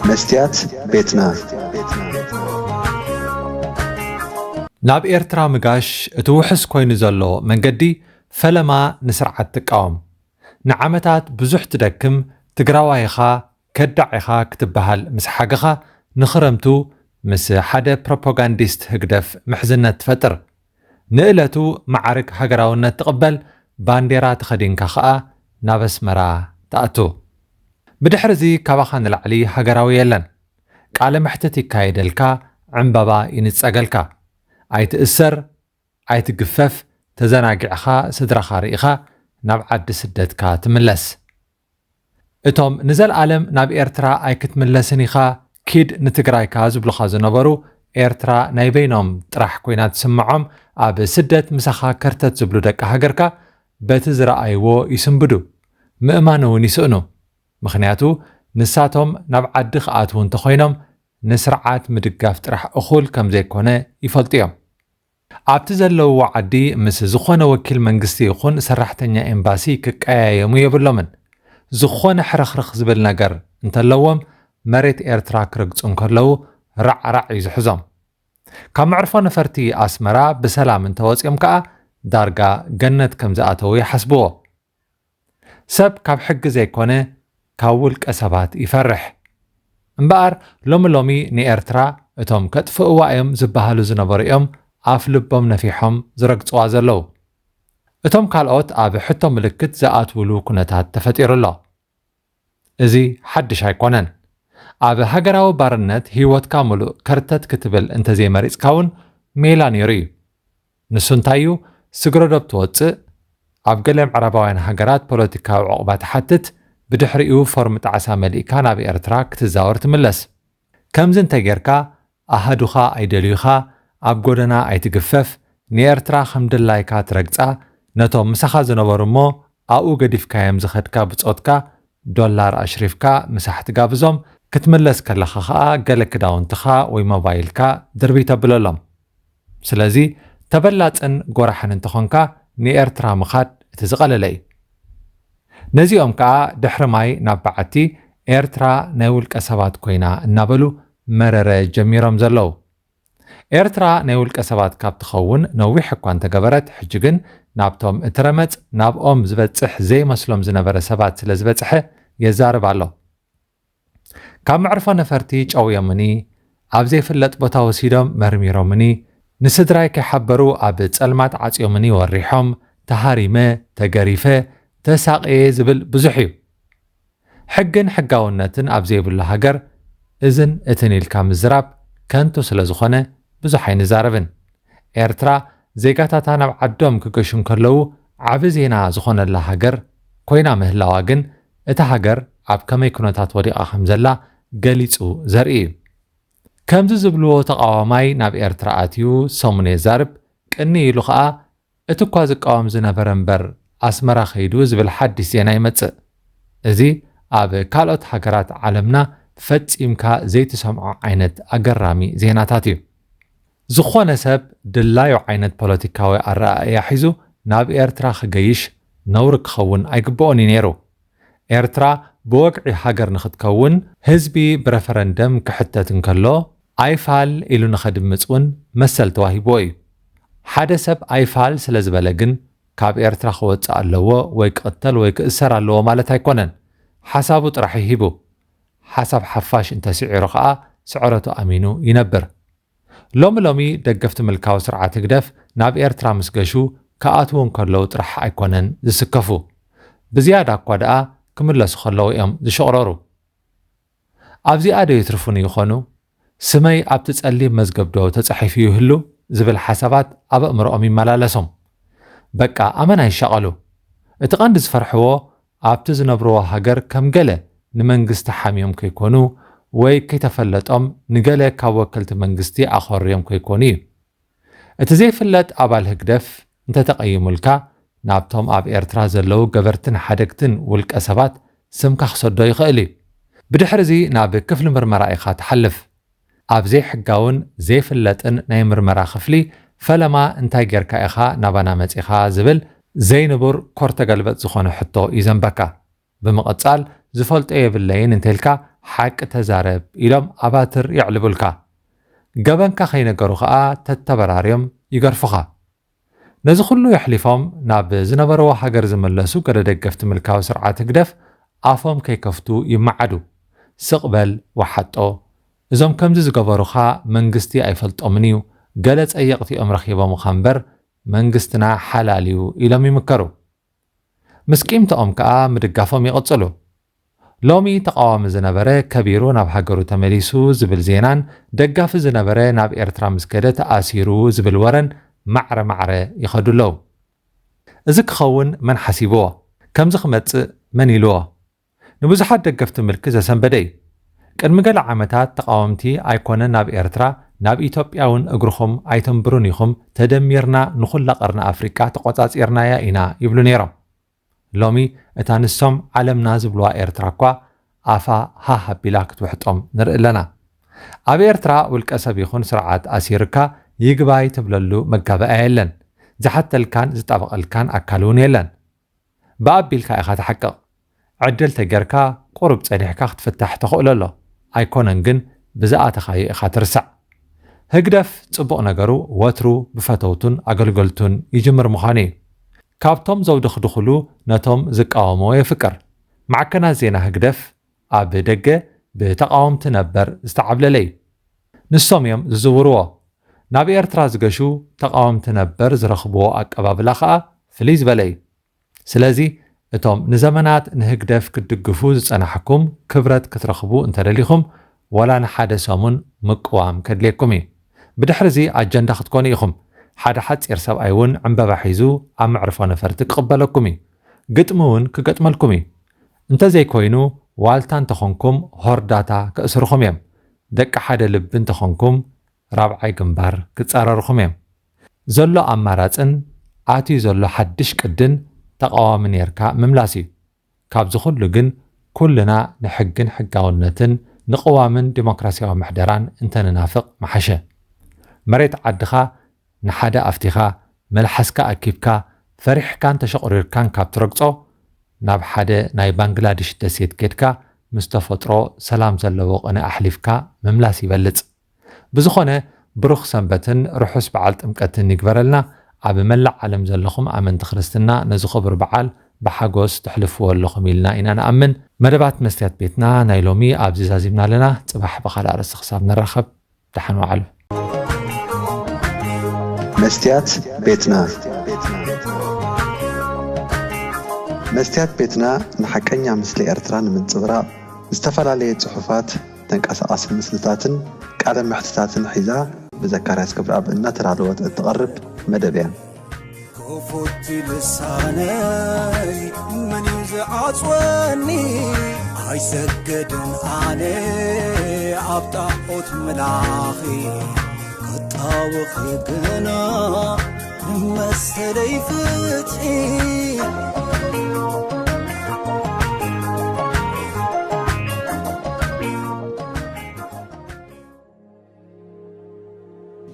መስትያት ቤትና። ናብ ኤርትራ ምጋሽ እቲ ውሑስ ኮይኑ ዘሎ መንገዲ ፈለማ ንስርዓት ትቃወም። ንዓመታት ብዙሕ ትደክም ትግራዋይ ኢኻ፣ ከዳዕ ኢኻ ክትበሃል ምስ ሓገኻ፣ ንኽረምቱ ምስ ሓደ ፕሮፓጋንዲስት ህግደፍ ምሕዝነት ትፈጥር። ንእለቱ ማዕርግ ሃገራውነት ትቕበል፣ ባንዴራ ተኸዲንካ ኸኣ ናብ ኣስመራ ትኣቱ። ብድሕርዚ ካባኻ ንላዕሊ ሃገራዊ የለን። ቃለ መሕትት ይካየደልካ፣ ዕምባባ ይንጸገልካ። ኣይትእሰር፣ ኣይትግፈፍ፣ ተዘናጊዕኻ ስድራኻ ርኢኻ ናብ ዓዲ ስደትካ ትምለስ። እቶም ንዘልኣለም ናብ ኤርትራ ኣይክትምለስን ኢኻ፣ ኪድ ንትግራይካ ዝብሉኻ ዝነበሩ፣ ኤርትራ ናይ በይኖም ጥራሕ ኮይና ትስምዖም፣ ኣብ ስደት ምሳኻ ከርተት ዝብሉ ደቂ ሃገርካ በቲ ዝረኣይዎ ይስንብዱ። ምእማን እውን ይስእኑ። ምኽንያቱ ንሳቶም ናብ ዓዲ ክኣትዉ እንተኾይኖም ንስርዓት ምድጋፍ ጥራሕ እኹል ከም ዘይኮነ ይፈልጡ እዮም። ኣብቲ ዘለውዎ ዓዲ ምስ ዝኾነ ወኪል መንግስቲ ይኹን ሰራሕተኛ ኤምባሲ ክቀያየሙ የብሎምን። ዝኾነ ሕርኽርኽ ዝብል ነገር እንተለዎም መሬት ኤርትራ ክረግጹ እንከለዉ ራዕራዕ እዩ ዝሕዞም። ካብ መዕርፎ ነፈርቲ ኣስመራ ብሰላም እንተወጺኦም ከኣ ዳርጋ ገነት ከም ዝኣተዉ ይሓስብዎ። ሰብ ካብ ሕጊ ዘይኮነ ካብ ውልቀ ሰባት ይፈርሕ። እምበኣር ሎሚ ሎሚ ንኤርትራ እቶም ከጥፍእዋ እዮም ዝበሃሉ ዝነበሩ እዮም ኣፍ ልቦም ነፊሖም ዝረግጽዋ ዘለዉ። እቶም ካልኦት ኣብ ሕቶ ምልክት ዝኣትውሉ ኩነታት ተፈጢሩ ኣሎ። እዚ ሓድሽ ኣይኮነን። ኣብ ሃገራዊ ባርነት ህይወትካ ምሉእ ከርተት ክትብል እንተዘይመሪጽካ እውን ሜላ ነይሩ እዩ። ንሱ እንታይ እዩ? ስግረዶብ ትወጽእ፣ ኣብ ገለ ምዕራባውያን ሃገራት ፖለቲካዊ ዕቑባ ትሓትት፣ ብድሕሪኡ ፎርም ጣዕሳ መሊእካ ናብ ኤርትራ ክትዛወር ትምለስ። ከምዚ እንተጌርካ ኣሃዱኻ ኣይደልዩኻ፣ ኣብ ጎደና ኣይትግፈፍ፣ ንኤርትራ ከም ድላይካ ትረግጻ፣ ነቶም ምሳኻ ዝነበሩ እሞ ኣብኡ ገዲፍካዮም ዝኸድካ ብጾትካ ዶላር ኣሽሪፍካ ምሳሕ ትጋብዞም፣ ክትምለስ ከለኻ ኸኣ ገለ ክዳውንትኻ ወይ ሞባይልካ ድርብይ ተብለሎም። ስለዚ ተበላጽን ጎራሕን እንተኾንካ ንኤርትራ ምኻድ እቲ ዝቐለለ እዩ። ነዚኦም ከኣ ድሕሪ ማይ ናብ በዓቲ ኤርትራ ናይ ውልቀ ሰባት ኮይና እናበሉ መረረ ጀሚሮም ዘለዉ። ኤርትራ ናይ ውልቀ ሰባት ካብ ትኸውን ነዊሕ እኳ እንተገበረት፣ ሕጂ ግን ናብቶም እቲ ረመጽ ናብኦም ዝበጽሕ ዘይመስሎም ዝነበረ ሰባት ስለ ዝበጽሐ የዛርብ ኣሎ። ካብ መዕርፎ ነፈርቲ ጨውዮምኒ፣ ኣብ ዘይፍለጥ ቦታ ወሲዶም መርሚሮምኒ፣ ንስድራይ ከይሓበሩ ኣብ ጸልማት ዓጽዮምኒ ወሪሖም፣ ተሃሪመ፣ ተገሪፈ፣ ተሳቕየ ዝብል ብዙሕ እዩ። ሕግን ሕጋውነትን ኣብ ዘይብሉ ሃገር እዝን እትን ኢልካ ምዝራብ ከንቱ ስለ ዝኾነ ብዙሕ ኣይንዛረብን። ኤርትራ ዜጋታታ ናብ ዓዶም ክገሹ እንከለዉ ዓቢ ዜና ዝኾነላ ሃገር ኮይና ምህላዋ ግን እታ ሃገር ኣብ ከመይ ኩነታት ወዲቓ ከም ዘላ ገሊጹ ዘርኢ እዩ። ከምዚ ዝብልዎ ተቓዋማይ ናብ ኤርትራ ኣትዩ ሰሙን የዛርብ፣ ቅንይ ኢሉ ኸኣ እቲ እኳ ዝቃወም ዝነበረ እምበር ኣስመራ ኸይዱ ዝብል ሓድሽ ዜና ይመጽእ። እዚ ኣብ ካልኦት ሃገራት ዓለምና ፈጺምካ ዘይትሰምዖ ዓይነት ኣገራሚ ዜናታት እዩ። ዝኾነ ሰብ ድላዩ ዓይነት ፖለቲካዊ ኣረኣእያ ሒዙ ናብ ኤርትራ ክገይሽ ነውሪ ክኸውን ኣይግብኦን እዩ ነይሩ። ኤርትራ ብወግዒ ሃገር ንኽትከውን ህዝቢ ብረፈረንደም ክሕተት እንከሎ ኣይፋል ኢሉ ንኸድምጽ እውን መሰል ተዋሂብዎ እዩ። ሓደ ሰብ ኣይፋል ስለ ዝበለ ግን ካብ ኤርትራ ክወጽእ ኣለዎ ወይ ክቕተል ወይ ክእሰር ኣለዎ ማለት ኣይኮነን። ሓሳቡ ጥራሕ እዩ ሂቡ። ሓሳብ ሓፋሽ እንተስዒሩ ኸኣ ስዕረቱ ኣሚኑ ይነብር። ሎሚ ሎሚ ደገፍቲ ምልካዊ ስርዓት ህግደፍ ናብ ኤርትራ ምስ ገሹ ክኣትዉ እንከለዉ ጥራሕ ኣይኮነን ዝስከፉ። ብዝያዳ እኳ ደኣ ክምለሱ ከለዉ እዮም ዝሽቕረሩ። ኣብዚኣ ዶ ይትርፉኒ ይኾኑ? ስመይ ኣብቲ ጸሊም መዝገብ ዶ ተጻሒፉ ይህሉ? ዝብል ሓሳባት ኣብ ኣእምሮኦም ይመላለሶም። በቃ ኣመና ይሻቐሉ። እቲ ቀንዲ ዝፈርሕዎ ኣብቲ ዝነብርዎ ሃገር ከም ገለ ንመንግስቲ ሓምዮም ከይኮኑ ወይ ከይተፈለጦም ንገለ ካብ ወከልቲ መንግስቲ ኣኾርዮም ከይኮኑ እዩ። እቲ ዘይፍለጥ ኣባል ህግደፍ እንተተቐይሙልካ ናብቶም ኣብ ኤርትራ ዘለዉ ገበርትን ሓደግትን ውልቀ ሰባት ስምካ ክሰዶ ይኽእል እዩ። ብድሕሪ እዚ ናብ ክፍሊ ምርመራ ኢኻ ትሓልፍ። ኣብ ዘይሕጋውን ዘይፍለጥን ናይ ምርመራ ክፍሊ ፈለማ እንታይ ጌርካ ኢኻ ናባና መጺኻ ዝብል ዘይንቡር ኮርተገልበጥ ዝኾነ ሕቶ ይዘንበካ። ብምቕጻል ዝፈልጦ የብለይን እንተልካ ሓቂ ተዛረብ ኢሎም ኣባትር የዕልቡልካ። ገበንካ ከይነገሩ ከኣ ተተበራርዮም ይገርፉኻ። ነዚ ኩሉ የሕሊፎም ናብ ዝነበርዎ ሃገር ዝመለሱ ገለ ደገፍቲ ምልካዊ ስርዓት ህግደፍ ኣፎም ከይከፍቱ ይመዓዱ። ስቕ በል ወሓጦ። እዞም ከምዚ ዝገበሩኻ መንግስቲ ኣይፈልጦምን እዩ፣ ገለ ጸየቕቲ እዮም ረኺቦምኻ እምበር መንግስትና ሓላል እዩ ኢሎም ይምከሩ። ምስ ቂምትኦም ከኣ ምድጋፎም ይቕጽሉ። ሎሚ ተቓዋሚ ዝነበረ ከቢሩ ናብ ሃገሩ ተመሊሱ ዝብል ዜናን ደጋፊ ዝነበረ ናብ ኤርትራ ምስ ከደ ተኣሲሩ ዝብል ወረን ማዕረ ማዕረ ይኸዱ ኣለዉ። እዚ ክኸውን መን ሓሲብዎ? ከምዚ ክመጽእ መን ኢልዎ? ንብዙሓት ደገፍቲ ምልኪ ዘሰንበደ እዩ። ቅድሚ ገለ ዓመታት ተቓወምቲ ኣይኮነን ናብ ኤርትራ፣ ናብ ኢትዮጵያ እውን እግርኹም ኣይተንብሩን ኢኹም፣ ተደሚርና ንኹላ ቀርኒ ኣፍሪቃ ተቖጻጺርናያ ኢና ይብሉ ነይሮም። ሎሚ እታ ንሶም ዓለምና ዝብልዋ ኤርትራ እኳ ኣፋ ሃህ ኣቢላ ክትውሕጦም ንርኢ ኣለና። ኣብ ኤርትራ ውልቀ ሰብ ይኹን ስርዓት ኣሲርካ ይግባይ ትብለሉ መጋበኣያ የለን። ዝሓተልካን ዝጣበቐልካን ኣካል እውን የለን። ብኣቢልካ ኢኻ ትሓቅቕ። ዕድል ተጌርካ ቁሩብ ጸኒሕካ ክትፍታሕ ተኽእሎ ኣሎ። ኣይኮነን ግን ብዝኣተኻዮ ኢኻ ትርሳዕ። ህግደፍ ጽቡቕ ነገሩ ወትሩ ብፈተውቱን ኣገልገልቱን ይጅምር ምዃኑ እዩ። ካብቶም ዘውደኽድኹሉ ነቶም ዝቃወምዎ የፍቅር። ማዕከናት ዜና ህግደፍ ኣብ ደገ ብተቓወምቲ ነበር ዝተዓብለለ እዩ። ንሶም እዮም ዝዝውርዎ። ናብ ኤርትራ ዝገሹ ተቓወምቲ ነበር ዝረኽብዎ ኣቀባብላ ኸኣ ፍልይ ዝበለ እዩ። ስለዚ እቶም ንዘመናት ንህግደፍ ክትድግፉ ዝጸናሕኩም ክብረት ክትረኽቡ እንተደሊኹም፣ ዋላ ንሓደ ሰሙን ምቅዋም ከድልየኩም እዩ። ብድሕሪዚ ኣጀንዳ ክትኮኑ ኢኹም። ሓደ ሓጺር ሰብኣይ እውን ዕምበባ ሒዙ ኣብ መዕርፎ ነፈርቲ ክቕበለኩም እዩ። ግጥሚ እውን ክገጥመልኩም እዩ። እንተዘይኮይኑ ዋልታ እንተኾንኩም ሆርዳታ ከእስርኹም እዮም። ደቂ ሓደ ልቢ እንተኾንኩም ራብዓይ ግንባር ክጻረርኹም እዮም። ዘሎ ኣማራጽን ኣትዩ ዘሎ ሓድሽ ቅድን ተቓዋሚ ኔርካ ምምላስ እዩ። ካብዚ ኩሉ ግን ኩልና ንሕግን ሕጋውነትን ንቅዋምን ዲሞክራሲያዊ ምሕደራን እንተንናፍቕ ምሓሸ። መሬት ዓድኻ ንሓደ ኣፍቲኻ፣ መልሓስካ ኣኪብካ፣ ፈሪሕካን ተሸቑሪርካን ካብ ትረግጾ፣ ናብ ሓደ ናይ ባንግላድሽ ደሴት ኬድካ ምስ ተፈጥሮ ሰላም ዘለዎ ቅነ ኣሕሊፍካ ምምላስ ይበልጽ። ብዝኾነ ብሩኽ ሰንበትን ርሑስ በዓል ጥምቀትን ይግበረልና። ኣብ መላእ ዓለም ዘለኹም ኣመንቲ ክርስትና ነዚ ክቡር በዓል ብሓጎስ ተሕልፍዎ ኣለኹም ኢልና ኢና ንኣምን። መደባት መስትያት ቤትና ናይ ሎሚ ኣብዚ ዛዚምና ኣለና። ጽባሕ ብኻልእ ኣርእስቲ ክሳብ ንራኸብ ደሓን ወዓሉ። መስትያት ቤትና። መስትያት ቤትና ንሓቀኛ ምስሊ ኤርትራ ንምንጽብራቕ ዝተፈላለየ ጽሑፋት፣ ተንቀሳቓሲ ምስልታትን ቃለ መሕትታትን ሒዛ ብዘካርያስ ክብረኣብ እናተዳለወት እትቐርብ መደብ እያ። ክፉት ልሳነይ መን እዩ ዝዓጽወኒ? ኣይሰገድን ኣነ ኣብ ጣዖት ምላኺ ክጣወኺ ግና ንመሰለይ ፍትሒ